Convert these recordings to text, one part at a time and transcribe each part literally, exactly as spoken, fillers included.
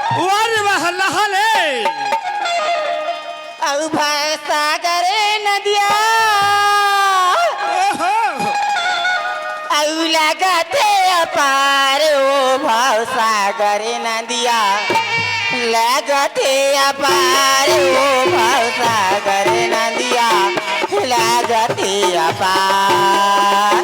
वाह रे वाह, लहा ले। अउ भवसागर नदिया, ओहो। अउ लगथे अपार ओ भवसागर नदिया, लगथे अपार ओ भवसागर नदिया, लगथे अपार।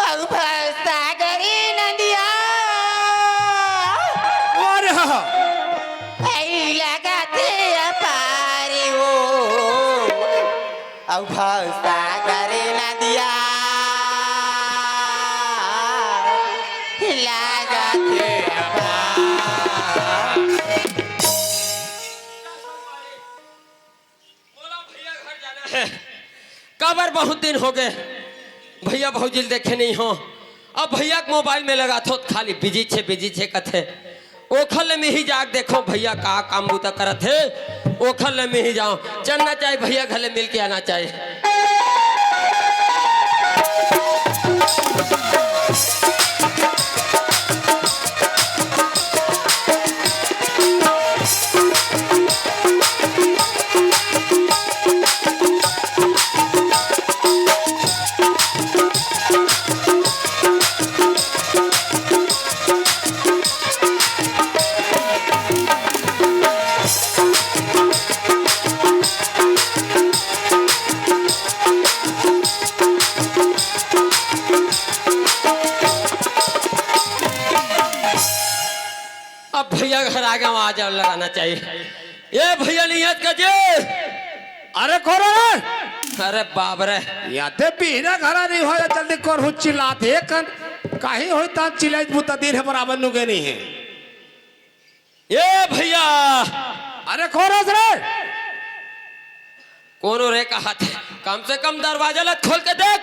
अउ भवसागर नदिया, अरे हा। अउ लगथे अपार ओ, अउ भवसागर नदिया, लगथे अपार। बोला भैया घर जाना है। काबर बहुत दिन हो गए, भैया भौजी ल देखे नहीं हो। अब भैया के मोबाइल में लगाथों त खाली बिजी छे, बिजी छे कथे। ओखर ले मिही जाके देखों भैया का काम बूता करत हे, ओखर ले मिही जाओं। चलना चाहिए भैया, घर ले मिल के आना चाहिए। अब भैया घर आ गया, वहां जाओ, लगाना चाहिए। ए भैया, नहीं याद कर जे। अरे, कौन है? अरे बाप रे। या ते पीरा घरा नहीं हो, जल्दी कर हो चिल्लात हे कन। काहे होई ता चिल्लाइत बुता दिन है बराबर नुगे नहीं है। ए भैया। अरे, कौन है रे? कोनो रे कहत हे, कम से कम दरवाजा ला खोल के देख।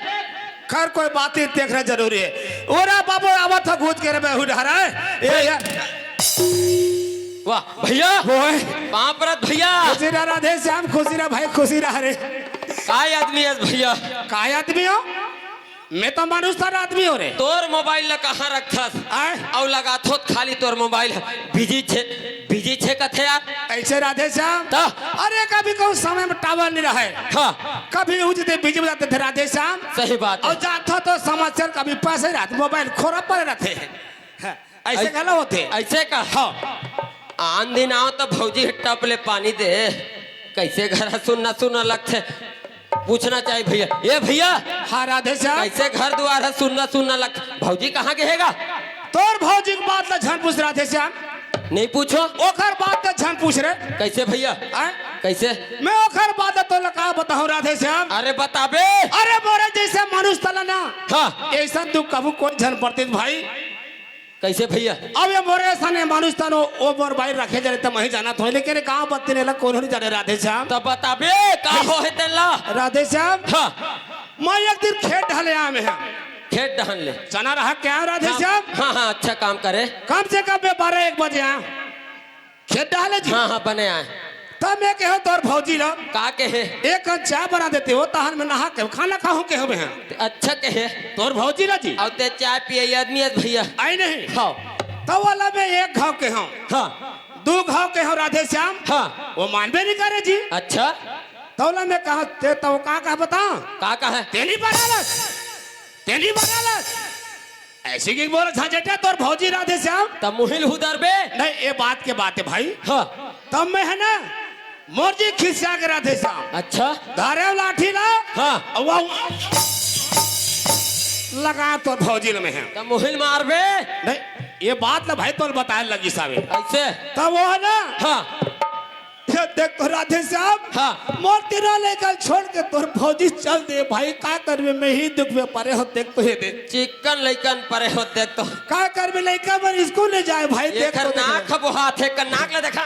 खैर, कोई बात नहीं, देखना जरूरी है। ओरा बाबू, आवत ह, घूच के रे, मैं हूँ डहरा है। ए, ए। वाह, भैया। ओए। पाँव परत भैया। खुशी रह, राधे श्याम, खुशी रह भाई, खुशी रह रे। काय आदमी है भैया? काय आदमी हो? मैं तो मनुष्य तन आदमी हो रे। तोर मोबाइल ला कहाँ रखथस? आय? अउ लगाथों त खाली तोर मोबाइल ह बिजी छे, बिजी छे कथे यार। ऐसे राधे श्याम? त? अरे कभी कहूँ समय में टावर नहीं रहे। हाँ। कभी उजते बिजी हो जाते थे राधे श्याम। सही बात है। अउ जाथों तो समाचार कभी पास ही रहत, मोबाइल खोरा पर रहते हैं। हाँ। ऐसे ऐस-, घलो होथे। ऐसे का? हाँ। आन दिन आओ तो भौजी टप ले पानी दे। कैसे घर सुन्ना सुन्ना लगथे? पूछना चाहिए भैया। ए भैया। हाँ, राधे श्याम। कैसे घर दुआर है सुन्ना सुन्ना लग, भौजी कहाँ के हेगा? तोर भौजी के बात ला झन पूछ राधे श्याम। नहीं पूछो। ओकर बात ला झन पूछ रे। कैसे भैया? आय? कैसे? मैं ओकर बात ला तोला का बताऊं राधे श्याम? अरे बताबे। अरे मोरे जैसे मनुष्य तला ना। हाँ। ऐसा तू कभू कोई झन परतिस भाई। कैसे भैया? अब ये मोरे सने मानुष तनो, ओ मोर बाई रखे जरे त मही जानत होय, लेकिन गांव बत्ती ने ला कोनो नहीं जाने राधे श्याम। त बताबे, का हो हे तेला? राधे श्याम। हाँ। मैं एक दिन खेत ढले आया मैं। खेत डहन ले। चना रहा क्या राधे हाँ, श्याम? हाँ, हाँ, अच्छा काम करे। कम से कम मैं बारह एक बजे आया। खेत डहले जी। हाँ, हाँ, बने आए। तब मैं कहेंव तोर भौजी ला, का कहे? एक कप चाय बना देते हो, तहन मैं नहा के खाना खाहूं कहेंव मैं। अच्छा कहे। तोर भौजी ला जी। अउ ते चाय पिए आदमी हे भइया। आय नहीं। हाँ। तब ओला मैं एक घांव कहेंव। हाँ। दू घांव कहेंव राधे श्याम। हाँ। ओ मानबे नहीं करे जी। अच्छा। तब ओला मैं कहेंव, ते तब का कहा बता? का कहा? तेली बना लस। तेली बना लस। अइसे कहिके बोलथे झंझटिया तोर भौजी राधे श्याम। तब मुहिल हुदर बे। नहीं, ये बात के बात हे भाई। हाँ। तब मैं हे ना, मोर जी खिसिया गे राधे श्याम। अच्छा। धरेंव लाठी ला। हाँ। अउ वो लगा तोर भौजी ल मैं हे। तब मुहिल मारबे। नहीं, ये बात ला भाई तोर बताए लगिस हवे। अइसे? तब वो हे ना। हाँ। ये देख तो राधे श्याम, हाँ। मोर तीनों लइका छोड़ के तोर भौजी चल दे भाई, का करबे, मैं ही दुख में परे हों, देख तो ये दे। चिक्कन लइकन परे हों, देख तो। का करबे, लइका मन स्कूल नहीं जाय भाई, देख तो, देख। नाक बोहात हे, कर नाक ला देखा।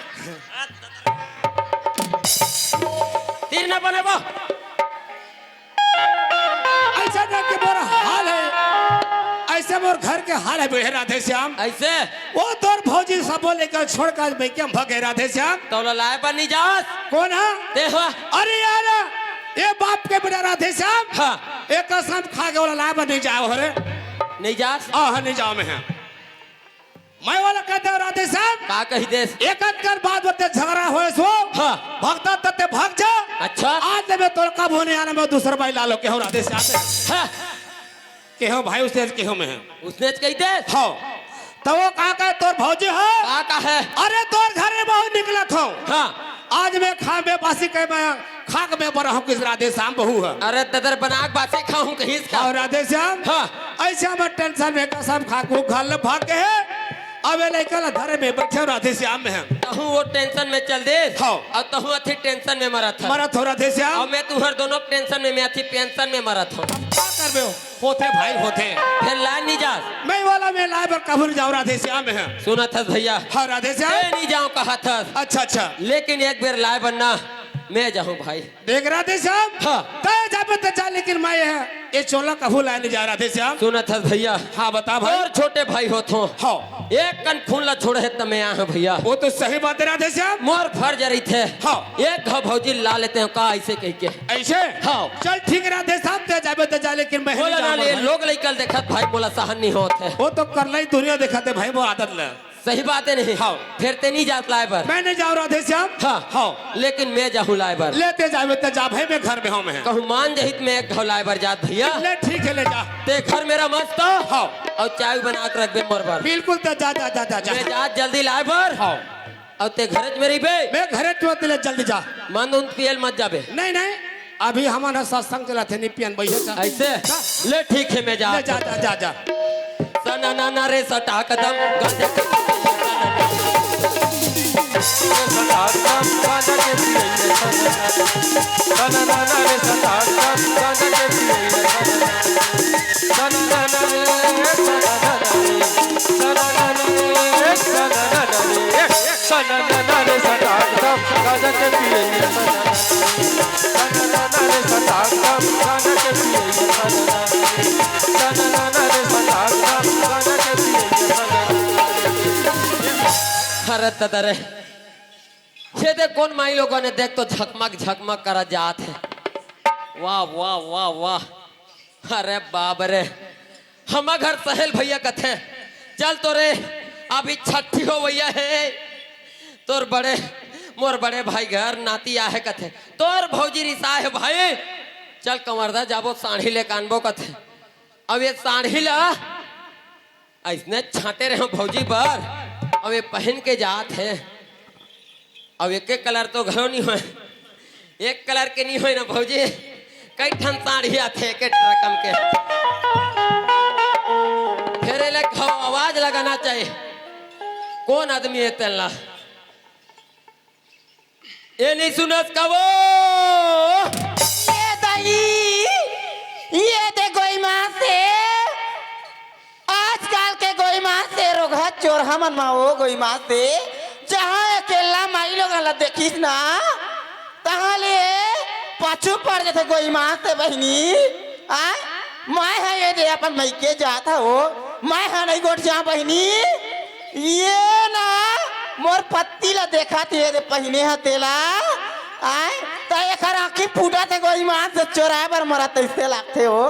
तीर ना बने वो। अइसे ना कि मोर हाल हे, अइसे मोर घर के हाल हे बे राधे श्याम। अइसे? वो तोर भौजी सबो लइका छोड़ के आज मइके म भगे राधे श्याम। तब ओला लाय बर नहीं जास? कोन हा? ते हा। अरे यार, ये बाप के बेटा राधे श्याम। हाँ। ये कसम खा के ओला लाय बर नहीं जाय हो रे। नहीं जास? आह, नहीं जांव मैं हे। मैं ओला कह देंव राधे श्याम। का कहि देस? एक अंतर बात बते झगड़ा होय सो। हाँ। भगता तते भग जा। अच्छा। आज ले मैं तोर कभू नहीं आना, मैं दूसर बाई ला लो कहेंव राधे श्याम। हाँ। कहेंव भाई, उसने कहेंव मैं। उसने कहि देस? हाँ। तब वो का कहे तोर भौजी हो? का कहे? अरे तोर घर में बहू निकलत हो। हाँ। आज मैं खा में बासी कहे मैं खाक में बरा हूँ किस राधे श्याम बहू हे। अरे ददर बना के बासी खाहूं कहिस का? अउ राधे श्याम, हाँ। अइसे मैं tension में कसम खा के घर ले भाग गे हे। अब ये लइका ला धरे में बइठे राधे श्याम मैं हे। तहूं वो tension में चल देस। हाँ। अउ तहूं अथी tension में मरत हस। मरत हों राधे श्याम। अउ मैं तुंहर दोनों tension में, मैं अथी pension में मरत हों। का करबे हो? होथे भाई, होथे। फेर लाय नहीं जास? मैं ओला मैं लाय बर कभू नहीं जांव राधे श्याम मैं हे। सुनत हस भइया? हाँ राधे श्याम। ते नहीं जांव कहत हस। अच्छा, अच्छा। लेकिन एक बेर लाय बर ना, मैं जाहूं भाई। देख राधे श्याम, हाँ। तैं जाबे त जा, लेकिन मैं ये, ये चोला कभू लाय नहीं जांव राधे श्याम। सुनत हस भइया? हाँ, बता भाई। तोर छोटे भाई होत हों। हाँ। एक कन खून ला छोड़े हे त मैं आय हों भइया। वो तो सही बात हे राधे श्याम। मोर फर्ज रहिथे। हाँ। एक घांव भौजी ला लेते हों का अइसे कहिके। अइसे? हाँ। चल ठीक हे राधे श्याम, तैं जाबे त जा, लेकिन मैं बोला नहीं ना जांव ले, भाई। लोग लइका ल देखत भाई मोला सहन नहीं होत हे। वो तो करला ही दुनिया देखत हे भाई, वो आदत ले। सही बात हे नहीं? हाँ। फेर ते नहीं जास लाय बर? मैं नहीं जांव राधे श्याम। हाँ। हाँ। लेकिन मैं जाहूं लाय बर। ले ते जाबे त जा भाई, मैं घर में हूँ मैं। कहूं मान जहित मैं एक घांव लाय बर जात भइया। ले ठीक हे, ले जा। ते घर में रह मस्त। हाँ। अउ चाय बना के रखबे मोर बर। बिल्कुल, ते जा, जा, जा, जा, जा। मैं जात जल्दी लाय बर। हाँ। अउ ते घरेच में रहिबे। मैं घरेच में, ते ले जल्दी जा। मंद उंद पिए ल मत जाबे। नहीं, नहीं। अभी हमन ह सत्संग चलत हे, नहीं पियन, बइठे चल। अइसे? हाँ। ले ठीक हे, मैं जात हूँ। ले जा, जा, जा, जा। सननन रे सटाकदम गांजा के सटाकदम गांजा के पिए। सननन रे सटाकदम गांजा के पिए। सननन रे, सननन रे, सननन रे, सननन रे। सननन रे सटाकदम गांजा के पिए। सननन रे सटाकदम गांजा के पिए। सननन रे सटाकदम गांजा के पिए। अरे ददा रे, ये देख कोन माईलोगन हे, देख तो झकमक झकमक करा जात हे। वाह, वाह, वाह, वाह। अरे बाप रे, हमर घर सहेल भइया कथे, "चल तो रे, अभी छट्ठी होवइया हे, तोर बड़े, मोर बड़े भाई घर नाती आहे," कथे, "तोर भौजी रिसाय हे भाई, चल कंवरदा जाबो, साड़ी लेके आनबो," कथे। अब ये साड़ी ला अइसने छांटे रहे भौजी बर, अब ये पहिन के जात हे। अब एक एक colour तो घलो नहीं होय, एक colour के नहीं होय ना भौजी, कई ठन साड़ी आथे एक एक रकम के। फेर एला घलो आवाज लगाना चाहिए, कोन आदमी हे तेन ला। ये नहीं सुनस का वो? ये दई, ये दे गोई माँ से। आजकल के गोई माँ से रोगहा चोरहा मन मा ओ गोई माँ से, जहाँ अकेल्ला माईलोगन ला देखिस ना, तहाँ ले पाछू पड़ जाथे गोई माँ से बहिनी। आय, मैं हा ये दे अपन मइके जात हवो, मैं हा नहीं गोठ जा बहिनी। ये ना मोर पत्ती ला देखत हे रे पहिने ह तेला। आय, त एकर आँखी फूटत हे, गोई मांस चोराए बर मरत तइसे लागथे हो।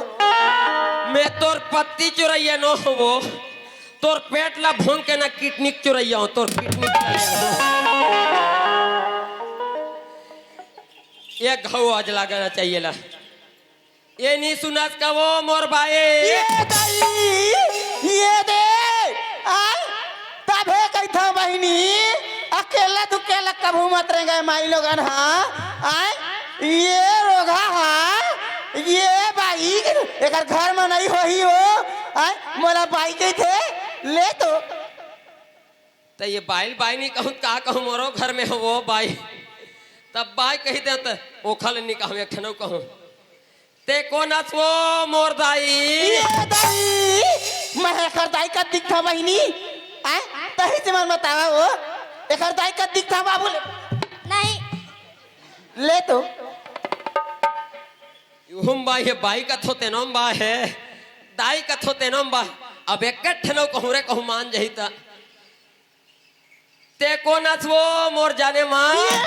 मैं तोर पत्ती चोरइया नो होवो, तोर पेट ला भोंग के ना किडनी चोरइया हो, तोर किडनी। ये घाव आज लगाना चाहिए ला। ये नी सुनत का वो मोर बाई? ये दाई, ये दे, आय, तभे कहिथंव बहिनी, अकेला दुकेला कभू मत रेंगे माई लोगन हा, आय, ये रोगहा हा, ये बाई, एकर घर म नइ होही हो, आय, मोला बाई कहिथे, ले तो। त ये बाई ल बाई नी कहूँ, का कहूँ, मोरो घर में हो वो बाई। तब बाई कहिथे त ओखर ल नी कहूँ, एक ठन अउ कहूँ। ते कोन अस वो मोर दाई? ये दाई, मैं एकर दाई कस दिखथंव बहिनी? आय, तही से मन बतावा वो, एकर दाई कस दिखथंव बाबू ले। नहीं। ले तो। उहूं बाई हे, बाई कथो तेनों बाई हे, दाई कथो तेनों बाई। अब एक ठन अउ कहूँ रे, कहूँ मान जही त। ते कोन अस वो मोर जाने मन? ये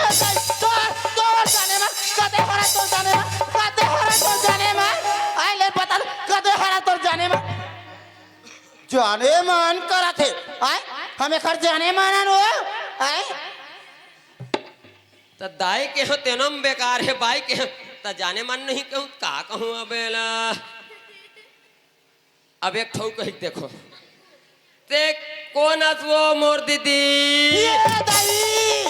तोर, तोर जाने मन, कते हरा तोर जाने मन, कते हरा तोर जाने मन? आय ले बता, कते हरा तोर जाने मन? जाने मन करत हे, आय? हम एकर जाने मन अन वो, आय? त दाई के हो तेनों बेकार हे, बाई के हो, त जाने मन नहीं कहूँ, का कहूँ अब एला? अब एक ठउ कहिके देखो, ते कोन अस वो मोर दीदी? ये दाई,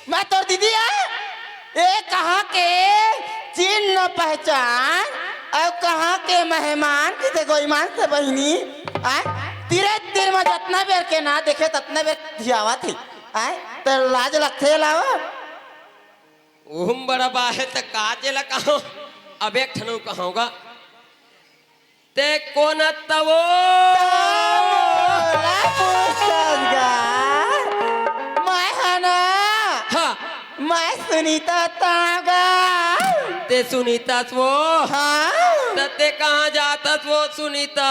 मैं तोर दीदी आ? ए कहाँ के चिन्ह पहचान अउ कहाँ के मेहमान, किसे गोईमान से बहिनी, आय? तीरे तीर म जतना बेर के ना देखे, ततना बेर धियावत हे, आय? त लाज लगथे लाओ। उहूं बड़ा बाई हे त का जेला कहूं, अब एक ठन अउ कहूं गा। ते कोन अस वो? मोला पूछत गा। मैं हा ना। हाँ। मैं सुनीता तंव गा। ते सुनीता अस वो? हाँ। त ते कहाँ जात अस वो सुनीता?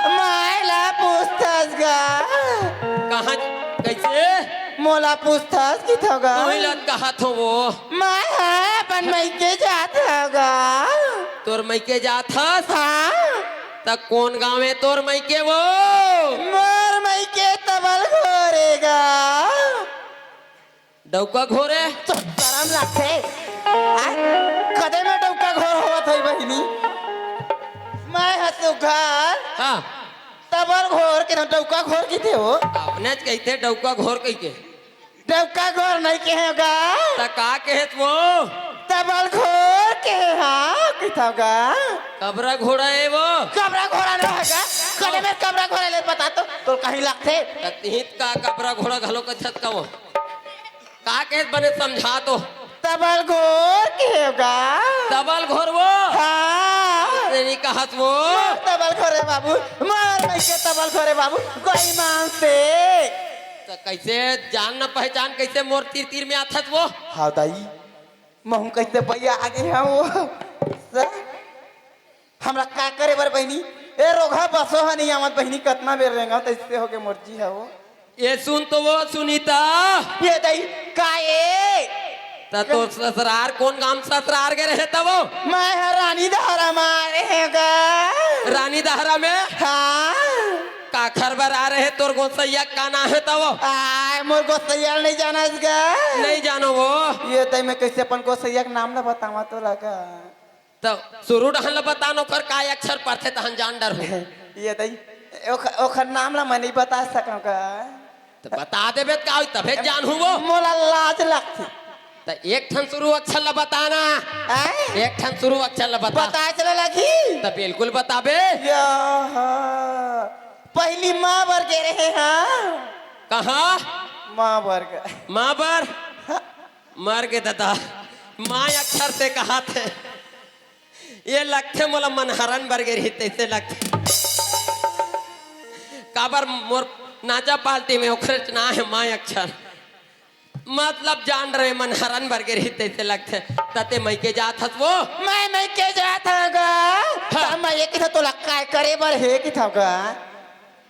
मैं ला पूछथस गा। कहाँ, कइसे? मोला पूछथस किथव गा। तुही ला कहत हों वो। मैं हा अपन मइके जात हंव गा। तोर मइके जात हस? हाँ। त कोन गाँव हे तोर मइके वो? मोर मइके तबल घोर हे गा। डौका घोर हे? तो शरम लागथे। आय, कते मैं डौका घोर होवत हंव बहिनी? मैं हा सुघर। हाँ। तबल घोर के ना डौका घोर कहिथे वो। अपनेच कहिथे डौका घोर कहिके। डौका घोर नइ कहेंव गा। त का कहेस वो? तबल घोर कहे हंव, कहिथंव गा। कबरा घोड़ा हे वो। कबरा घोड़ा नइ हे गा। कते बेर कबरा घोड़ा ले बता तो, तोर कहीं लागथे। त तिही त का कबरा घोड़ा घलो कथस का वो। का कहेस बने समझा तो। तबल घोर कहेंव गा। तबल घोर वो? हाँ। अइसे नइ कहस वो। मोर तबल घोर हे बाबू, मोर मइके तबल घोर हे बाबू, गोईमान से। त कइसे जान न पहचान, कइसे मोर तीर तीर में आथस वो? हाँ दाई, महूं कइसे भैया आगे हंव वो। स-, हमला का करे बर बहिनी? ए रोगहा बसो ह नइ आवत बहिनी, कतना बेर रेंगत तइसे होगे मोर जी ह वो। ए सुन तो वो सुनीता। ए दाई, का ए? त तोर ससुरार कोन गाँव ससुरार गे रहे त वो? मैं ह रानी दहरा म आय रहेंव गा। रानी दहरा में? हाँ। काखर बर आय रहे तोर गोसइया, का नाम हे त वो? आय, मोर गोसइया ल नइ जानस गा। नइ जानव वो। ए दाई, मैं कइसे अपन गोसइया के नाम ला बतावंव तोला गा। त सुरू डहन ल बता न, ओखर का अक्षर परथे तहन जान डरहूं। ए दाई, ओख-, ओखर नाम ला मैं नइ बता सकंव गा। त बता देबे त का होही, तभे जानहूं वो। मोला लाज लगथे। त एक ठन सुरू अक्षर ल बता ना। आय? एक ठन सुरू अक्षर ल बता। बताय चला लगही? त बिल्कुल बताबे। या हा। पहिली माँ बर गे रहे हंव। कहाँ? माँ बर गे। माँ बर? मर गे ददा, माँ अक्षर ते कहत हे। ए लगथे मोला मनहरन बर गे रही तइसे लगथे। काबर मोर नाचा पार्टी में ओखरेच नाम हे माँ अक्षर। मतलब जान रहे मनहरन बर गे रही तइसे लगथे। त ते मइके जात हस वो? मैं मइके जात हंव गा। हाँ। त मैं ए कहिथंव तोला काय करे बर हे कहिथंव गा।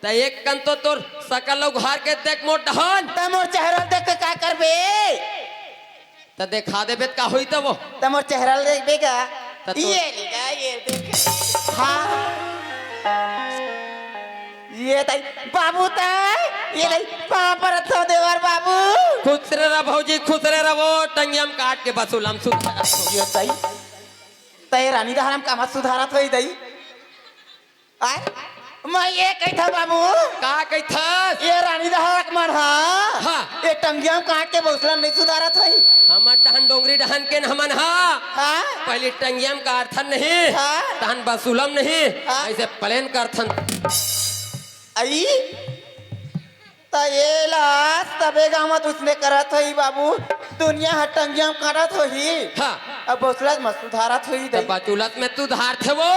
त त एक कन तो तोर सकल उघार के देख मोर डहन। त मोर चेहरा ल देख के का करबे? त देखा देबे त का होई तब? त मोर चेहरा ल देखबे का? त तो ये ले गा, ये देख। हाँ। ये दाई, बाबू दाई, ये दाई, पाँव परत हँव देवर बाबू। खुश रे रह भौजी, खुश रे रह, वो टंगिया म काट के बसुलम सुधारत हँव। ये दाई, तैं रानी डहर म कामा सुधारत होही दाई? आय, मैं ये कहिथँव बाबू। का कहिथस? ये रानी डहर के मन ह, हाँ। ये टंगिया म काट के बसुलम नइ सुधारत होही। हमर डहन डोंगरी डहन के न हमन ह। हाँ। पहली टंगिया म काटथन नहीं, हाँ। तहन बसुलम नहीं, हाँ। अइसे प्लेन करथन। अई, त ये ला तबे गाँव म उसने करत होही बाबू, दुनिया ह टंगिया म काटत होही। हाँ। अब बसुलत म सुधारत होही त दाई। बसुलत म सुधारथे वो।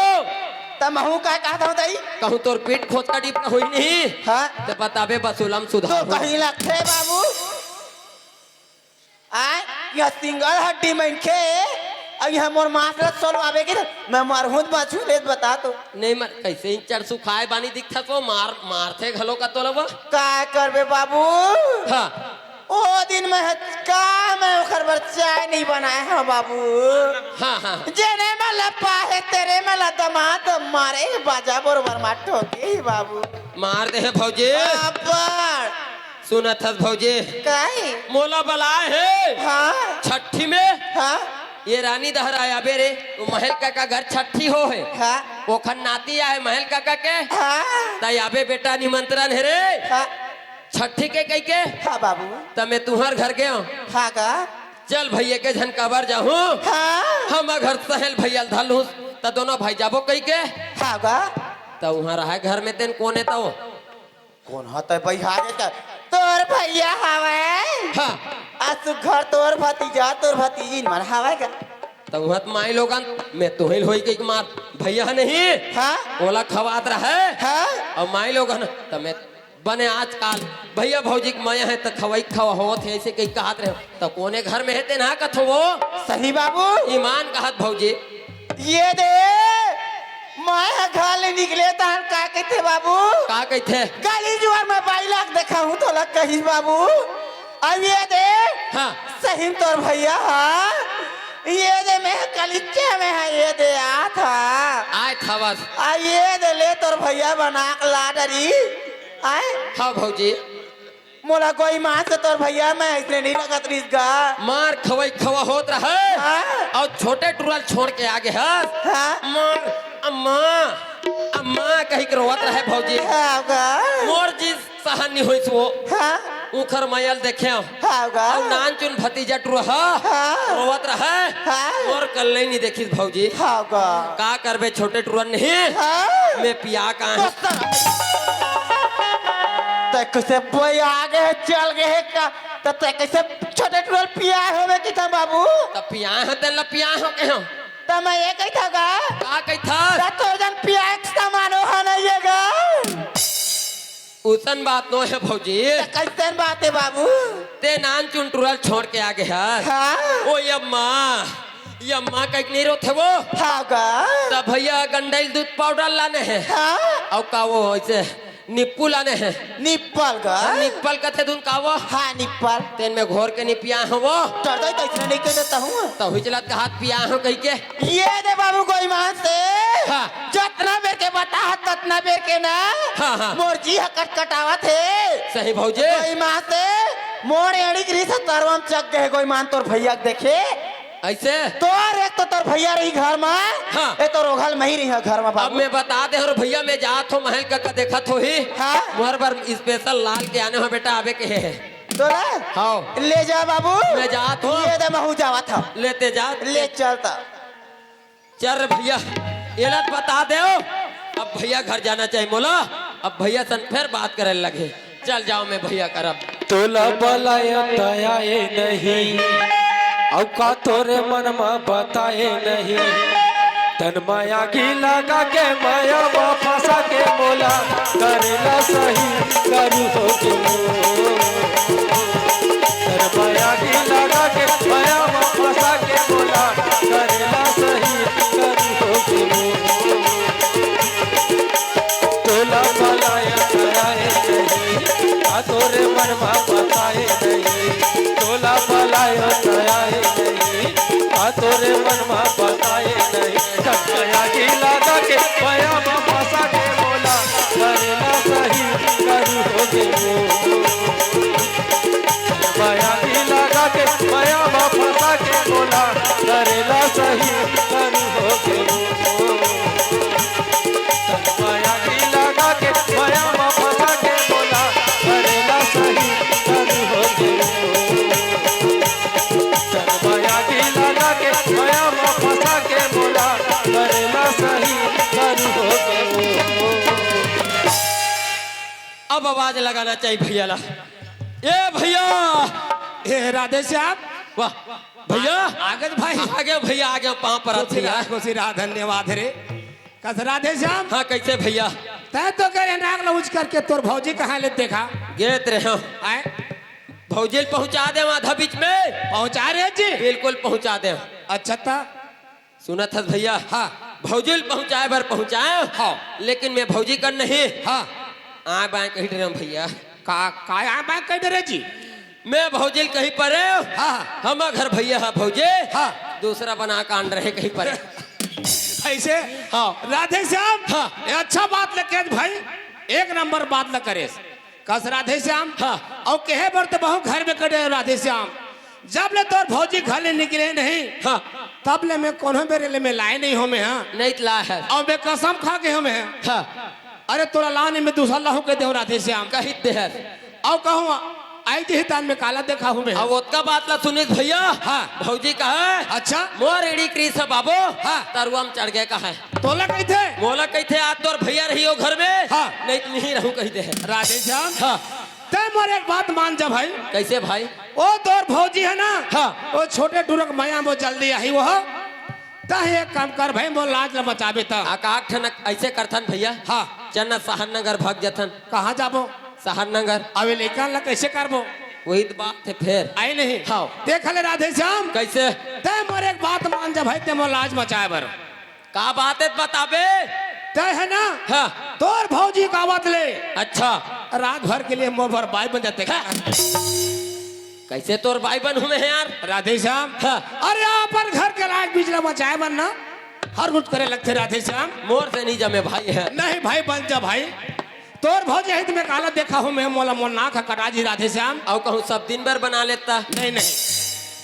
त महूँ का कहत हँव दाई? कहूँ तोर पीठ खोचका डिपरा होही नहीं। हाँ। त बताबे बसुलम सुधार तो होही। कहीं लगथे बाबू। आय, ये सिंगल हड्डी मनखे, अउ ये मोर मांस ल सोलवाबे कि मैं मरहूँ त बाँचहूँ रे, बता तो। नहीं मर, कइसे इंचर सुखाय बानी दिखथस वो, मार, मारथे घलो का तोला वो? काय करबे बाबू? हाँ। ओ दिन मैं ह-, का मैं ओखर बर चाय नइ बनाय हँव बाबू। हाँ, हाँ। जेने मन ल पाहे, तेने मन ल दमाद मारे, बाजा बरोबर मार ठोके ही बाबू। मार दे हे भौजी। अब्बड़। सुनत हस भौजी? काय? मोला बलाय हे। हाँ। छट्ठी में। हाँ। ये रानी डहर आबे रे, वो महल काका घर छट्ठी होहे। हाँ। ओखर नाती आय महल काका के। हाँ। त आबे बेटा निमंत्रण हे रे। हाँ। छट्ठी के कहिके। हाँ बाबू। त मैं तुँहर घर गेंव। हाँ गा। चल भइया के झन काबर जाहूँ। हाँ। हमर घर सहेल भइया ल धर लूँ, त दोनों भाई जाबो कहिके। हाँ गा। त उहाँ रहय घर में तेन कोन हे त वो? कोन ह तैं बइहा गे का? तोर भइया हवय। हाँ। अ सुग्घर तोर भतीजा, तोर भतीजिन मन हवय गा। त उहाँ त माईलोगन, मैं तुँही ल होही कहिके मार भइया ह नहीं। हाँ। ओला खवात रहय। हाँ। अउ माईलोगन, त मैं बने आजकाल भइया भौजी के मया हे त खवई खवा होवत हे, अइसे कहिके कहत रहेंव। त कोने घर में हे तेन ह कथों वो? सही बाबू। ईमान कहत भौजी। ये दे, मैं ह घर ले निकलेंव तहन का कहिथे बाबू? का कहिथे? गली जुवार में बाई ल देखाहूँ तोला कहिस बाबू। अब ये दे, हाँ। सही म तोर भइया ह। ये दे मैं ह कलिच्चे में ह, ये दे आत ह। आय थवस। अ ये दे ले तोर भइया बना के ला डरी। आय। हाँ भौजी। मोला गोईमान से तोर भइया में अइसने नइ लगत रहिस गा। मार खवई खवा होत रहय। हाँ। अउ छोटे टुरा ल छोड़ के आ गे हस। हाँ। मार, अम्मा, अम्मा कहिके रोवत रहय भौजी। हाँ गा। मोर जी सहन नइ होइस वो। हाँ। उखर मया ल देखेंव। हाँ गा। अउ नानचुन भतीजा टुरा ह। हाँ। रोवत रहय। हाँ। मोर कल्ले नइ देखिस भौजी। हाँ गा। का करबे छोटे टुरा ल नहीं। हाँ। मैं पिया का तो तैं कइसे बइहा गे हे, चल गे हे का? त तैं कइसे छोटे टुरा ल पियाय होबे कहिथँव बाबू? त पियाय हँव, तेन ल पियाय हँव कहेंव। त मैं ये कहिथँव गा? का कहिथस? त तोर जन पियाय के समान ओहा नइ हे गा। उसन बात नोहे भौजी। त कइसन बात हे बाबू? तैं नानचुन टुरा ल छोड़ के आ गे हस। हाँ। ओ ये अम्मा, ये अम्मा कहिके नइ रोथे वो? हाँ गा। त भइया गंडई ल दूध पाउडर लाने हे। हाँ। अउ का वो अइसे निप्पू लाने हे। निप्पल गा। निप्पल कथे धुन का वो? हाँ, निप्पल। तेन में घोर के नइ पियाय हँव वो। त तैं त अइसने नइ कहे तहूँ। त हुई चलत कहात पियाय हँव कहिके। ये दे बाबू गोईमान से। हाँ। जतना बेर के बताहँव, ततना बेर के ना। हाँ, हाँ। मोर जी ह कटकटावत हे। सही भौजी। गोईमान से। मोर एड़ी गिरी से तरवम चक गे हे गोईमान तोर भइया के देखे। अइसे? तोर एक तो तोर भइया रही घर म, हाँ। ए तोर ओघल मही रही घर म अब बाबू। मैं बता दे हँव भइया, मैं जात हँव महल कका देखत होही। हाँ। मोर बर special लाल के आने हँव बेटा, आबे के हे। तोला? हाँ। ले जा बाबू। मैं जात हँव। ये दे महूँ जावत हँव। ले तैं जा। ले चल त। चल रे भइया, एला त बता देव। अब भइया घर जाना चाही मोला। अब भइया सन फेर बात करे लगही। चल जाँव मैं भइया करा। तोला बलाय त आय नहीं, अउ का तोरे मन म बताय नहीं। तन म आगी लगा के मया म फँसा के मोला करेला सही करू हो के मोर। तन म आगी लगा के मया म फँसा के मोला करेला सही करू हो के मोर। तोला बलाय त तोला बलायो त आए नहीं, आ तोरे मन मा बताए नहीं। जब आगी लगा के मया मा फंसा के मोला, करेला सही करू हो गे वो। जब आगी लगा के मया मा फंसा के मोला, करेला सही करू हो गे वो। तन माया की लगा के, माया मा फंसा के मोला, करेला सही करू हो गे। तन माया की लगा के, माया मा फंसा के मोला, करेला सही करू हो गे। अब आवाज लगाना चाहिए भैया ला। ए भैया, ए राधे श्याम। वाह भैया। आगे भाई। आगे भैया, आगे पाँव पर खुशी भैया। रहा, खुशी रहा, धन्यवाद रे। कस राधे श्याम? हाँ, कैसे भैया? तै तो कह रहे नाक लउच करके तोर भौजी कहाँ ले देखा? गेत रहे हो। आए? भौजी ल पहुँचा दे आधा बीच में। पहुँचा रहे जी? बिल्कुल पहुँचा दे। अच्छा ता? सुनत हस भैया? हाँ। भौजी ल पहुँचाए बर पहुँचाए। हाँ। लेकिन मैं भौजी कर नहीं। हाँ। आए बाएं कही डरे भैया। का, का आए बाएं कही डरे जी? मैं भौजी ल कही परे। हाँ। हम घर भैया है भौजी। हाँ। दूसरा बना कांड रहे कही परे। ऐसे? हाँ। राधे श्याम। हाँ। ये अच्छा बात लग गया भाई, एक नंबर बात लग करे। कस राधे श्याम। हाँ। अउ कहे बर तो बहुत घर में करे राधे श्याम, जब ले तोर भौजी घर ले निकले नहीं, हाँ। तब ले मैं कोनो बेरे ले मैं लाए नहीं हो मैं, हाँ। नहीं त लाए है। अउ मैं कसम खा के हो मैं, हाँ। अरे तोला लाने में दूसरा लाहू कह दे हो राधे श्याम। कही दे है। अउ कहूँ आई जी तान में काला देखा हूँ मैं। अब ओतका बात ला सुनिस भैया। हाँ। भौजी कहा है, अच्छा। मोर एड़ी क्रीस है बाबू। हाँ। तरुआ में चढ़ गए कहा है। तोला कही थे? मोला कही थे, आज तोर भैया रही हो घर में। हाँ। नहीं तो नहीं रहूं कही दे है। राधे श्याम। हाँ। तै मोर एक बात मान जा भाई। कैसे भाई? ओ तोर भौजी है ना? हाँ। ओ छोटे टुरक मया वो जल्दी आही वो। तै एक काम कर भाई, मोर लाज ला बचाबे त। आ, का ठन ऐसे करथन भैया? हाँ। चल ना सहन नगर भाग जथन। कहाँ जाबो? सहन नगर। अबे लेकर ला कैसे करबो? वही तो बात है फिर। आई नहीं? हाँ। देख ले राधे श्याम। कैसे? तै मोर एक बात मान जा भाई, तै मोर लाज बचाए बर। का बात है बताबे? तय है ना? हाँ। तोर भौजी का बात ले। अच्छा। रात भर के लिए मोर बर बाई बन जाते। हाँ। कैसे तोर बाई बन हुए हैं यार? राधे श्याम। हाँ। अरे अपन घर के लाज बिजला बचाए बर ना, हर कुछ करे लगते राधे श्याम। मोर से नहीं जमे भाई है। नहीं भाई, बन जा भाई। तोर भौजी है तो मैं काला देखा हूँ मैं, मोला मोर नाक ह कटा जी राधे श्याम। अउ कहूँ सब दिन भर बना लेता। नहीं, नहीं।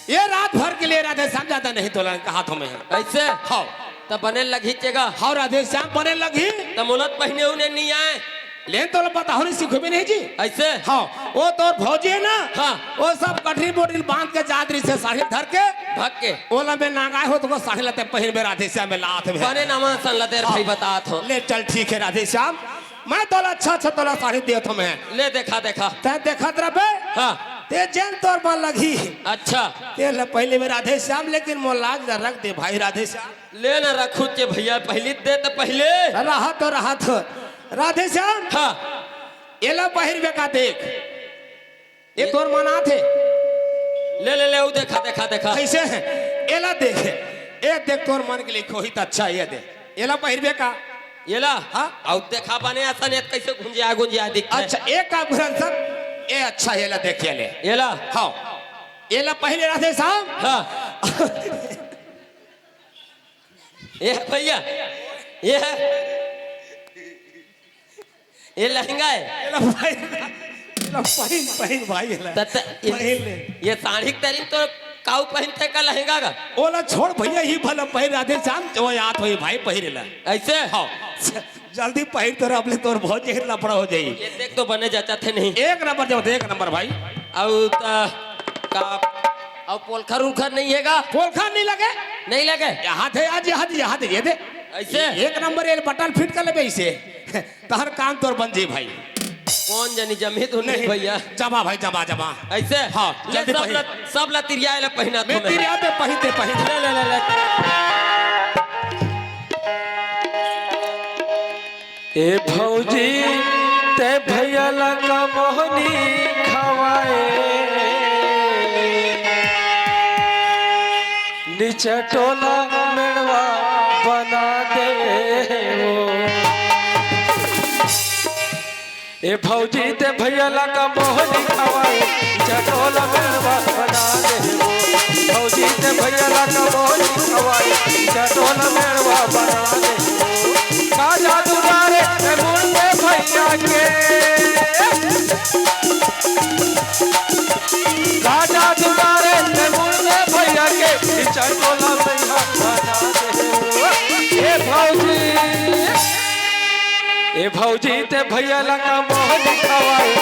ये रात भर के लिए राधे श्याम ज्यादा नहीं तोला कहा तो मैं। ऐसे? हाँ। त बने लगही चेगा। हाँ, राधे श्याम बने लगही। त मोला त पहिने उन्हें नहीं आए। लेन तोला पता हो नहीं सीखो भी नहीं जी। ऐसे? हाँ, वो तोर भौजी है ना? हाँ। वो सब कठरी बोटी बांध के जात रही से साड़ी धर के। भग के। ओला में नांगाए हो तो वो साड़ी लते पहिर में राधे श्याम में लात में। बने नवा सन लते हाँ। भाई बतात हो। ले चल ठीक है राधे श्याम। मैं तोला अच्छा अच्छा तोला साड़ी देत हूँ मैं। ले देखा, देखा। तै देखत रह बे। हाँ। ते जेन तोर मन लगही। अच्छा। ते ले पहले में राधे श्याम, लेकिन मोर लाज ला रख दे भाई राधे श्याम। ले ना रखू चे भैया, पहली दे तो पहले। रहा तो, रहा तो। राधे श्याम। हाँ। एला पहिर बेका देख। ए तोर मन आथे। ले, ले, ले, ऊ देखा, देखा, देखा। ऐसे है। एला देख। ए देख तोर मन के लिए कोई तो अच्छा ये दे। एला पहिरबे का? एला? हाँ? अउ देखा बने असन, ए कैसे गुंजिया, गुंजिया दिखथे। अच्छा, एक काम करन सब। ए अच्छा, एला देख, एले। एला? हाँ। एला पहले राधे श्याम। हाँ। ए भैया, ए है, ए लहंगा है। एला भाई, एला पहिन, पहिन भाई, एला। त, त, ए, पहिन ले। ए साड़ी के तरी तो काऊ पहिनथे का लहंगा का? ओला छोड़ भैया, ही भला पहिर राधे श्याम, वो याद होई भाई, पहिर ला। ऐसे? हाँ। जल्दी पहिर तोर, अब ले तोर बहुत जहर लफड़ा हो जाई। ए देख तो बने जचथे नहीं। एक नंबर जब, एक नंबर भाई। अउ त, का, अउ पोलखर उलखर नहीं है का? पोलखर नहीं लगे? नहीं लगे? यहाँ थे आज, यहाँ थे, यहाँ थे, ये दे। ऐसे? एक नंबर, ये बटन फिट कर लेबे इसे। तहर काम तोर बन जी भाई। कौन जानी जमी तो नहीं नहीं, भैया। जमा भाई, जमा, जमा। ऐसे? हाँ, ले जल्दी सब पहिन। ल-, सब ला तिरिया ले पहिना मैं तुम्हें। तिरिया पे पहिनते, पहिनते। ले, ले, ले, ले। ए भौजी, ते भैया ला का मोहनी खवाए। नीचे टोला मेड़वा बना दे वो। ए भौजी ते भैया ला का मोहनी खवाई, चटोला मेड़वा बना दे हो। भौजी ते भैया ला का मोहनी खवाई, चटोला मेड़वा बना दे हो। का जादू डारे ए मुंडे भैया के, का जादू डारे ए मुंडे भैया के, चटोला मेड़वा बना दे हो। ए भौजी, ए भौजी ते भैया ला का मोहनी खवाई,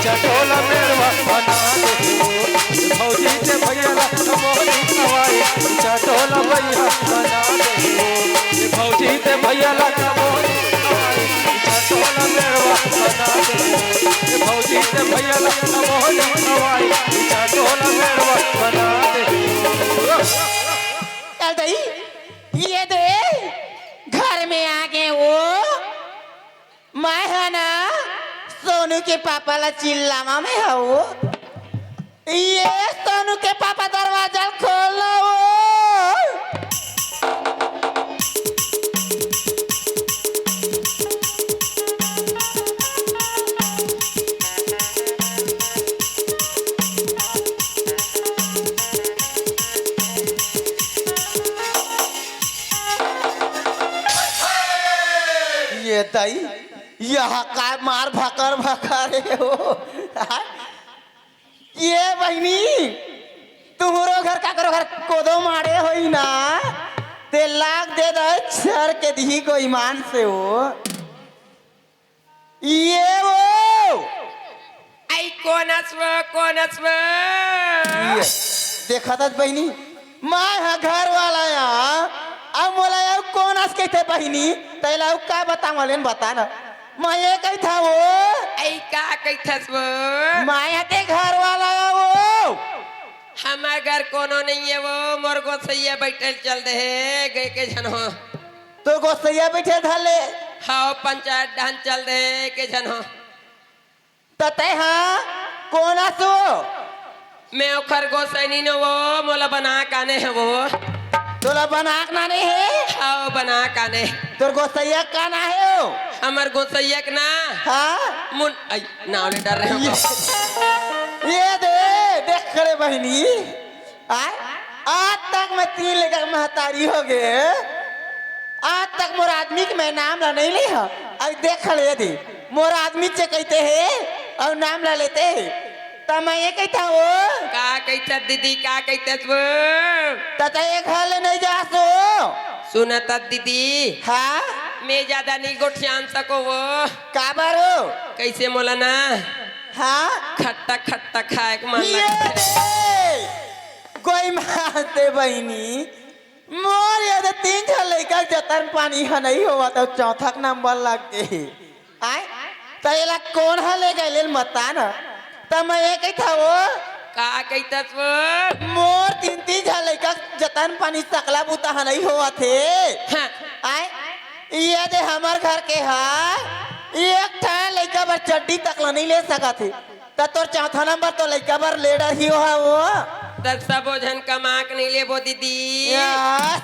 चटोला मेड़वा बना दे हो। ए भौजी ते भैया ला का मोहनी खवाई, चटोला भैया बना दे हो। ए भौजी ते भैया ला का मोहनी खवाई, चटोला मेड़वा बना दे हो। ए भौजी ते भैया ला का मोहनी खवाई, चटोला मेड़वा बना दे हो। चल दई, ये दे, घर में आ गए वो। मैं ह ना सोनू के पापा ला चिल्लावा में हूँ। ये सोनू के पापा, दरवाजा खोलो। ये दई, यह काय मार भकर भकर हे हो? ये बहिनी, तुहरो घर काकरो घर कोदो माड़े होई ना, ते लाग दे दे छर के दिही को ईमान से हो। ये वो। आई कोन अस वो, कोन अस वो? ये, देखा था बहिनी, मैं हा घर वाला या, अब मोला अउ कोन अस कहिथे बहिनी, तैला अउ का बतावं लेन बता ना। मैं ये कहिथा वो। आई का कहिथस वो? मैं हा ते घर वाला या वो। हमर घर कोनो नहीं है वो, मोर गोसैया बैठल चल दे हे, गए के झन हो। तो गोसैया बैठे धर ले। हाव, पंचायत डहन चल दे के झन हो। त तै हा कोन अस वो? मैं ओखर गोसैनी न वो, मोला बना काने हे वो। तोला बना के नाने हे? हाव, बना काने। तोर गोसैया का ना हे वो? हमर गोसैया के ना? हाँ? मुन-, आई, नाव ले डर रहे हो। ये, ये दे, देख खड़े बहिनी। आय, आज तक मैं तीन लइका के महतारी हो गे, आज तक मोर आदमी के मैं नाम ला नहीं ले हव। अउ देख ले दे, मोर आदमी चे कहिथे हे अउ नाम ला लेथे हे, त मैं ये कहिथा वो। का कहिथस दीदी, का कहिथस वो? त तैं ये घर ले नहीं जास वो। सुनत दीदी, हाँ? मैं ज्यादा नहीं गोठियान सकों वो। काबर वो? कइसे मोला ना, हाँ? खट्टा खट्टा खाए के मन ये लगथे। गोई मारते बहिनी, मोर ये दे तीन झन लइका के जतन पानी ह नहीं होवत, अउ चौथा के नंबर लग गे हे। आय, त एला कोन ह ले गे ले बता न? त मैं ये कहिथा वो। का कहिथस वो? मोर तीन तीन झन लइका के जतन पानी सकला बुता ह नहीं होवत हे। हाँ। आय, ये दे हमर घर के ह, एक ठन लइका बर चड्डी तक ल नहीं ले सकत हे। त तोर चौथा नंबर तो लइका बर ले डरही हो हा वो। त सबो झन कमा के नहीं लेबो दीदी। या,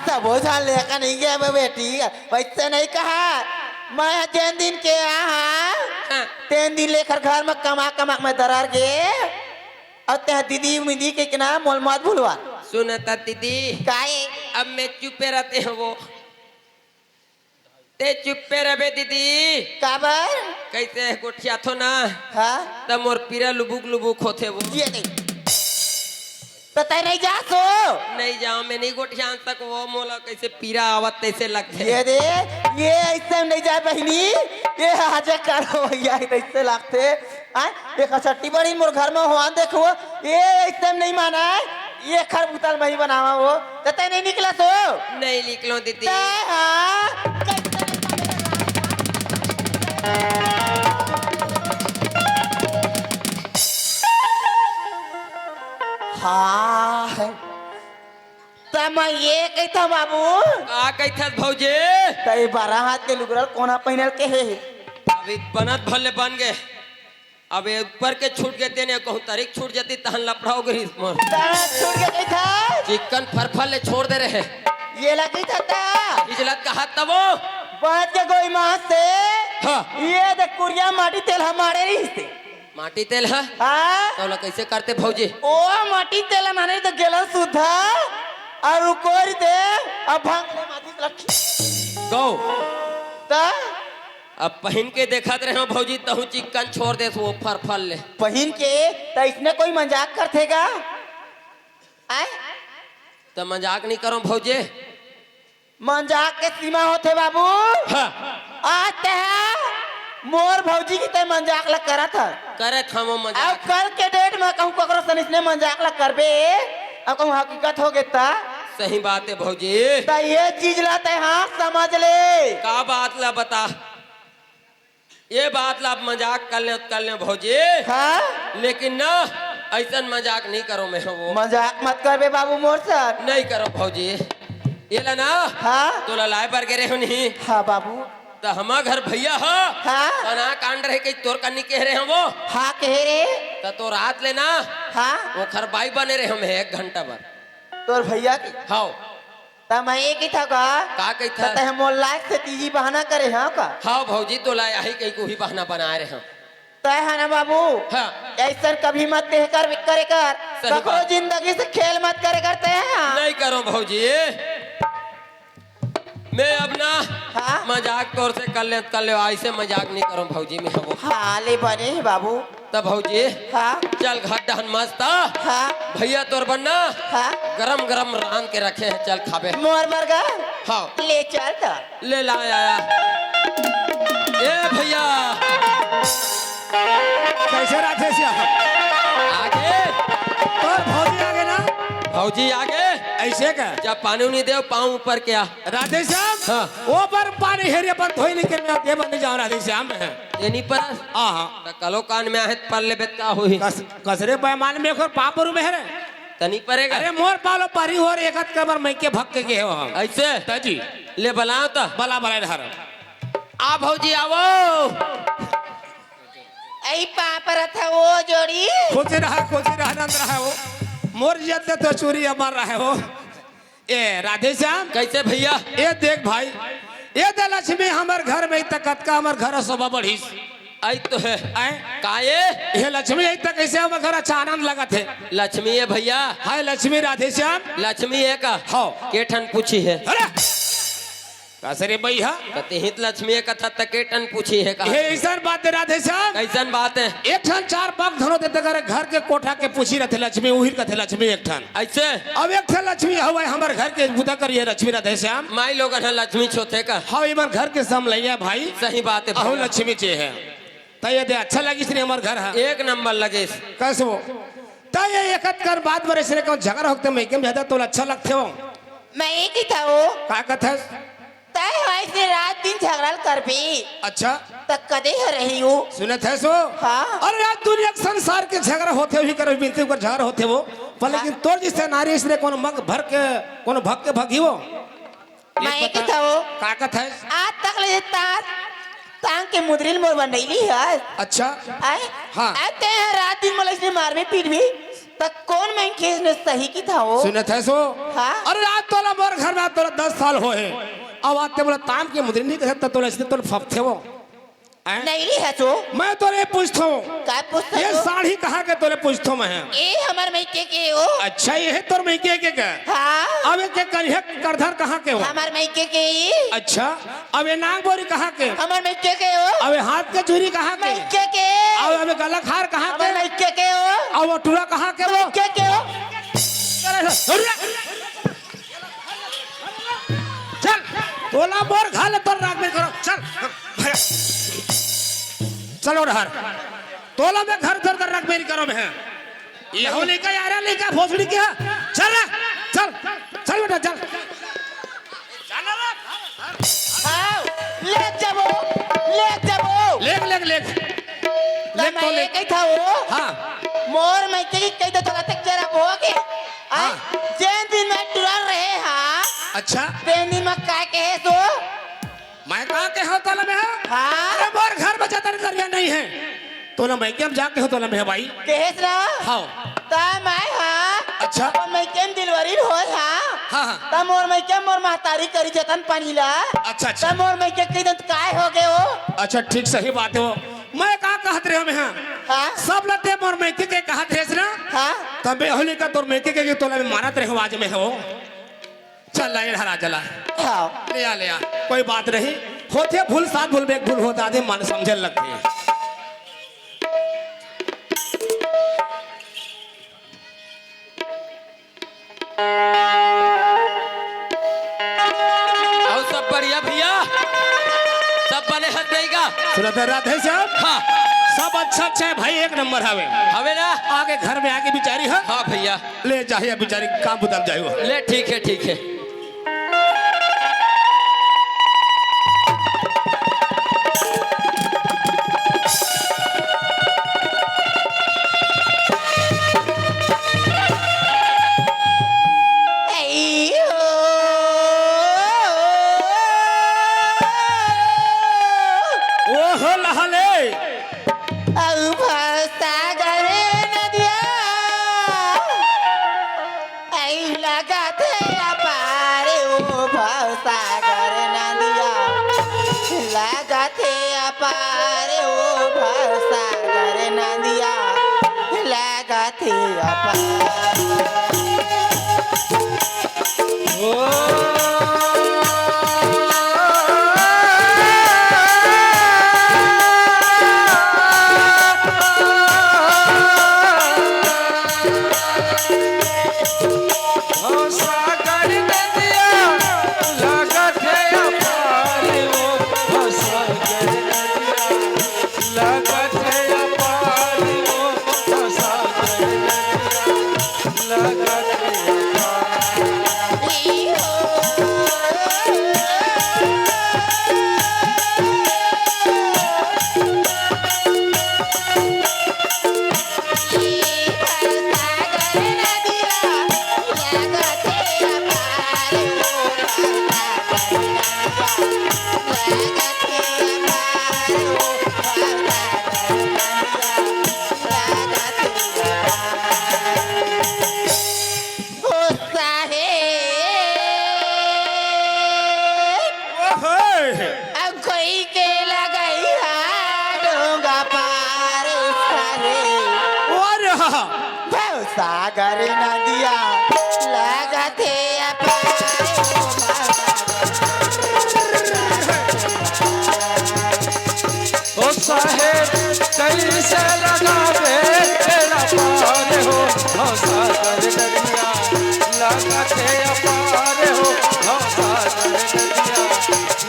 सबो झन लेके नहीं गे बे बेटी, वइसे नहीं कहा। मैं जेन दिन के आहा, हाँ। तेन दिन लेकर घर में कमा कमा के मैं दरार गे। अउ तैं दीदी मिदी के ना मोल मत भुलवा। सुनत दीदी। काय? अब मैं चुपे रहते हैं वो। ते चुप्पे रबे दीदी। काबर? कइसे गोठियाथों ना, हाँ? त मोर पीरा लुबुक लुबुक होथे वो। ये नहीं। त तैं नहीं जास वो? नहीं जावं, मैं नहीं गोठियान सकों वो, मोला कइसे पीरा आवत तइसे लगथे। ये दे, ये अइसे नहीं जाय बहिनी, ये आजे करो भैया, अइसे लगथे। आय, एक छट्टी बड़ी मोर घर में होवत देखो, ये अइसे नहीं मानय, ये खर बुतल मही बनावा वो, त तैं नहीं निकलस वो। नहीं निकलों दीदी। तैं, हाँ, हाँ, त मैं ये कहिथा बाबू। का कहिथस भौजी? त ये बारह हाथ के लुगरा कोन पहिनल के हे? अभी बनत भले बन गे। अब ये ऊपर के छूट गे तेने कहूँ तरीक छूट जाती तहन लफड़ा हो गई मोर। तहन छूट गे कहिथा? चिकन फरफर ले छोड़ दे रहे। ये लगी था ता? इजलत का हाथ तबो। बात के कोई माँ से। हाँ। ये देख, कुरिया माटी तेल ह मारे रहिस ते। माटी तेल ह? हाँ। त ओला कइसे करते भौजी? ओ माटी तेल ह मारे तो गेलन सुद्धा, अउ कोरी दे, अब भांग ले माचिस रखी। गौ। त? अब पहिन के देखत रहे हो भौजी, तहूँ चिक्कन छोड़ देस वो फर फर ले। पहिन के त इसने कोई मजाक करथे गा? आय? त मजाक नइ करों भौजी। मजाक के सीमा होथे बाबू। हाँ। आज तैं मोर भौजी के तैं मजाक ला करत ह। करत हवं मजाक। अब कल के डेट म कहूँ ककरो सन इसने मजाक ला करबे, अउ कहूँ हकीकत होगे त? सही बात हे भौजी। त ये चीज ला तैं हा समझ ले। का बात ला बता? ये बात ला आप मजाक कर ले, कर ले भौजी। हाँ? लेकिन ना, अइसन मजाक नइ करों मैं वो। मजाक मत करबे बाबू मोर सन। नइ करों भौजी। ये ला ना, हाँ? तोला लाय बर गे रहे हो नहीं? हाँ बाबू। त हमर घर भैया ह। हाँ? त ना कांड रहे कि तोर कनी कहे रहे हो वो। हाँ, कहे रहे। त तो रात ले ना, हाँ? ओखर बाई बने रहे हम एक घंटा बर। तोर भैया के? हाव। त मैं ये कहिथव का? का कहिथस? त तैं मोर लायक से तीजी बहाना करे हव का? हाव भौजी, तोला आही कहिके उही बहाना बनाय रहे हव। तैं ह ना बाबू, हाँ। अइसन कभी मत कहे कर, करे कर। सही ककरो बात। जिंदगी से खेल मत करे कर तैं ह। नइ करों भौजी। मैं अब ना हाँ? मजाक तोर से कर ले, कर ले, अइसे मजाक नइ करों भौजी मैं हवं। हाँ, ले बने हे बाबू। त भौजी, हाँ? चल घर डहन मस्त। हाँ? भैया तोर बर ना हाँ? गरम गरम रांध के रखे हे, चल खाबे। मोर बर गा? हाँ। ले चल त। ले ला आया। ए भैया। कइसे राधेश्याम? आगे। तोर भौजी आगे ना? भौजी आगे। अइसे का? जब पानी उनी देव, पाँव ऊपर किया। राधेश्याम, हाँ। ओ बर पानी हेरे अपन धोई नइ के मैं देव नइ जावं राधेश्याम। ए नइ परस? हाँ, हाँ। त कलो कान में आहे त पर ले बेटा होही। कस-, कसरे बेईमान में ओखर पाँव परू में हे रे। त नइ परेगा? अरे मोर पाँव ल परी हो रे, एकत कबर मइके भग के गे हो हम। अइसे? त जी। ले बलाव त। बला, बला इधर। आ भौजी आवो। अई पाँव परत हे वो जोड़ी। खुशी रहा, खुशी रहा, आनंद रहा वो। मोर इज्जत ले तो चूरी अमर रहे वो। ए, राधेश्याम। कइसे भैया? ए देख भाई, ए दे लक्ष्मी हमर घर में त कतका हमर घर शोभा बढ़िस। अई तो हे। आय? का ए? ए लक्ष्मी अई त कइसे हमर घर अच्छा आनंद लगत हे। लक्ष्मी ए भैया। हाय लक्ष्मी राधेश्याम। लक्ष्मी ए का? हाँ। के ठन पूछी हे? अरे! कस रे बइहा? त तिही त लक्ष्मी ए कथस त के ठन पूछी हे का? ए अइसन बात हे राधेश्याम। कइसन बात हे? एक ठन चार पग धनो देते करे घर के कोठा के पूछी रथे लक्ष्मी, उही ल कथे लक्ष्मी एक ठन। अइसे? अब एक ठन लक्ष्मी हवय हमर घर के बुता करिए लक्ष्मी राधेश्याम। माई लोगन ह लक्ष्मी छोथे का? हाँ, इमन घर के समलइया भाई। सही बात हे अहू भैया। लक्ष्मी चे हे। त ए दे अच्छा लगिस रे हमर घर ह। एक नंबर लगिस। कस वो? त ए एकत कर बात बर अइसने कहूँ झगरा होथे मइके म जादा तोला अच्छा लगथे वो। मैं ए कहिथव। का कथस? तैं ह अइसने रात दिन झगरा ल करबे। अच्छा। त कदे ह रही वो? सुनत हस वो? हाँ। अरे रात दुनिया के संसार के झगरा होथे, उही कर बिनती कर झगरा होथे वो। पर हाँ। लेकिन तोर जइसे नारी अइसने कोनो मग भर के, कोनो भग के भगी वो? मैं ए कहिथव। का कथस? आज तक ले तार टांग के मुंदरी ल मोर बर नइ ली हस। अच्छा। आय? हाँ। आय तैं ह रात दिन मोला अइसने मारबे पीटबे, त कोन मनखे अइसने सही कहिथव? सुनत हस वो? हाँ। अरे रात तोला मोर घर में तोला दस साल होहे। अब आज तैं मोला टांग के मुंदरी नइ कहे, त तोला अइसने तोला फपथे वो। आय? नइ ली हस वो। मैं तोला ए पूछथव। का पूछथव? ए साड़ी कहाँ के तोला पूछथव मैं। ए हमर मइके के वो। अच्छा, ए हे तोर मइके के का? हाँ। अब ए के करिहा करधर कहाँ के वो? हमर मइके के ही। अच्छा, अब ए नांग बोरी कहाँ के? हमर मइके के वो। अब ए हाथ के चूरी कहाँ के? मइके के। अब, अब ए गला के हार कहाँ के? हमर मइके के वो। अब ओ टूरा कहाँ के वो? मइके के वो। अरे, अरे, चल, तोला मोर घर ले तोर राख में करो, चल, भैया। चलो डहर, तोला मैं घर धर कर राख में करो मैं। ये हो लइका यार, लइका भोसड़ी के, चल रे, चल, चल बेटा, चल। चल रे। आओ, ले जाबो, ले जाबो। लेग, लेग, लेग। त लेग मैं तो ए लेग। कहिथव। हाँ। मोर मइके के कहि दे तोला तक जरा भोगे। आय, हाँ। जेन दिन मैं टूरा रहे हाँ। अच्छा। तेन दिन मैं का कहेस वो? मैं का कहेंव तोला मैं? हाँ। अरे मोर घर में जतन करिया नइ हे। तोला मइके म जा कहेंव तोला मैं भाई। कहेस ना? हाँ। त मैं हाँ। अच्छा। अपन मइके म डिलीवरी होय हाँ। हाँ, हाँ। त मोर मइके मोर महतारी करी जतन पानी ला। अच्छा, अच्छा। त मोर मइके कहि देन त काय हो गे वो? अच्छा, ठीक सही बात हे वो। मैं का कहत रहेंव मैं, हाँ? हाँ? सब ल ते मोर मइके के कहत रहेस ना? हाँ? तबे होली का तोर मइके के तोला मैं मारत रहेंव आज मैं हो। चल ला, ये धरा चला। हाँ। ले आ, ले आ। कोई बात नहीं। होथे भूल, सात भूल में एक भूल होथे, आदमी मन समझे लगथे। अउ सब बढ़िया भइया, सब बने हस नहीं का? सुनत हे राधे श्याम? हाँ। सब अच्छा अच्छा हे भाई, एक नंबर हवे। हवे ना? आगे घर में आगे बिचारी हे। हाँ भइया। ले जाही अब बिचारी काम बुता म जाही वो। ले ठीक हे, ठीक हे। ओहो लहले। अउ भवसागर नदिया, अइ लगथे अपार ओ भवसागर नदिया, लगथे अपार ओ भवसागर नदिया, लगथे अपार। ओ साहेब। ओहो। अब कोई के लगई हा डोंगा पार साहेब। अरे हा। भवसागर नदिया लगथे अपार। ओ साहेब, कइसे लगाबे बेड़ा पार हो, भवसागर नदिया लगथे अपार हो, भवसागर नदिया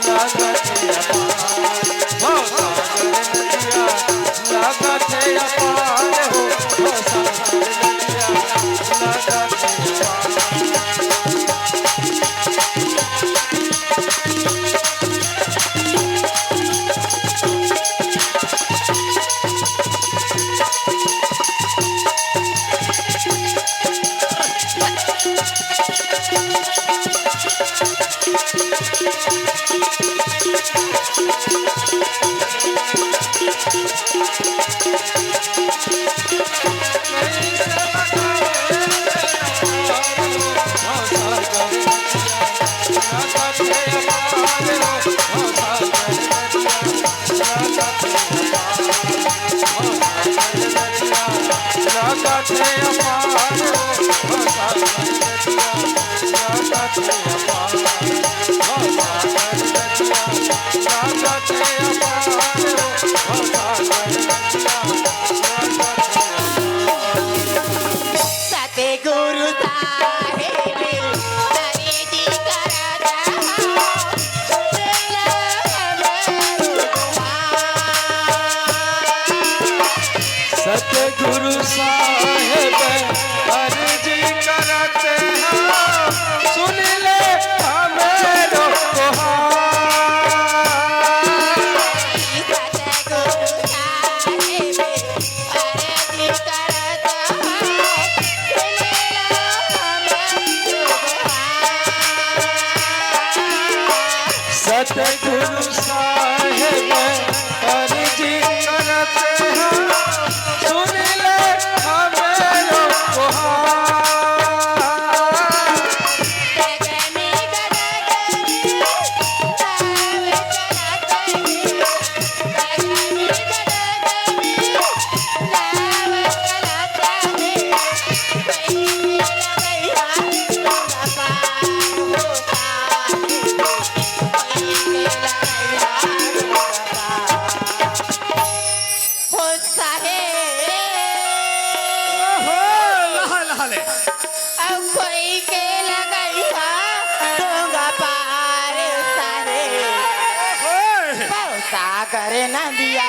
लगथे अपार, भवसागर नदिया लगथे अपार हो, भवसागर नदिया लगथे अपार। सतगुरु साहेब, अरजी करत हँव, सुन ले हमरो गुहार। सतगुरु साहेब, अरजी करत हँव, सुन ले हमरो गुहार। सतगुरु साहेब, अरजी करत हँव, सुन ले हमरो गुहार। सतगुरु साहेब, अरजी करत हँव, सुन ले हमरो गुहार। करे नदिया।